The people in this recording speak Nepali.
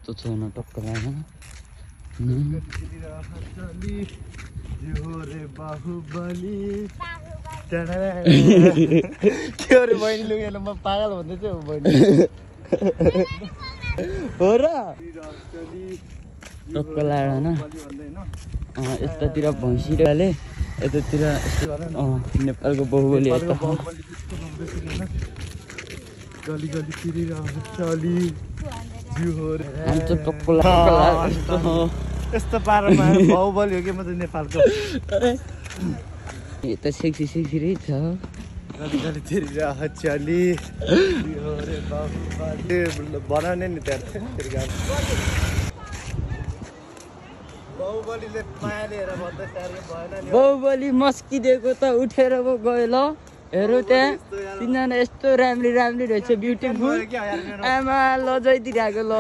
यस्तो छैन टक्क लाग्दैन के अरे बहिनी लुगेर म पागल भन्दैछु बहिनी हो र टक्क लाग्दैन यतातिर भैँसीले यतातिर नेपालको बाहुबली गली गली फिरिरहली टक्क लाग्छ यस्तो पारामा बाहुबली हो कि म चाहिँ नेपालको यता सेक्सी सेक्सी रहेछ गली गली फिरिरहली बनाउने नि त्यहाँ बाहुबलीले माया लिएर भन्दै भएन बाहुबली मस्किदिएको त उठेर पो गयो ल हेरौँ त्यहाँ तिनजना यस्तो राम्री राम्री रहेछ ब्युटिफुल आमा लजाइदिइरहेको ल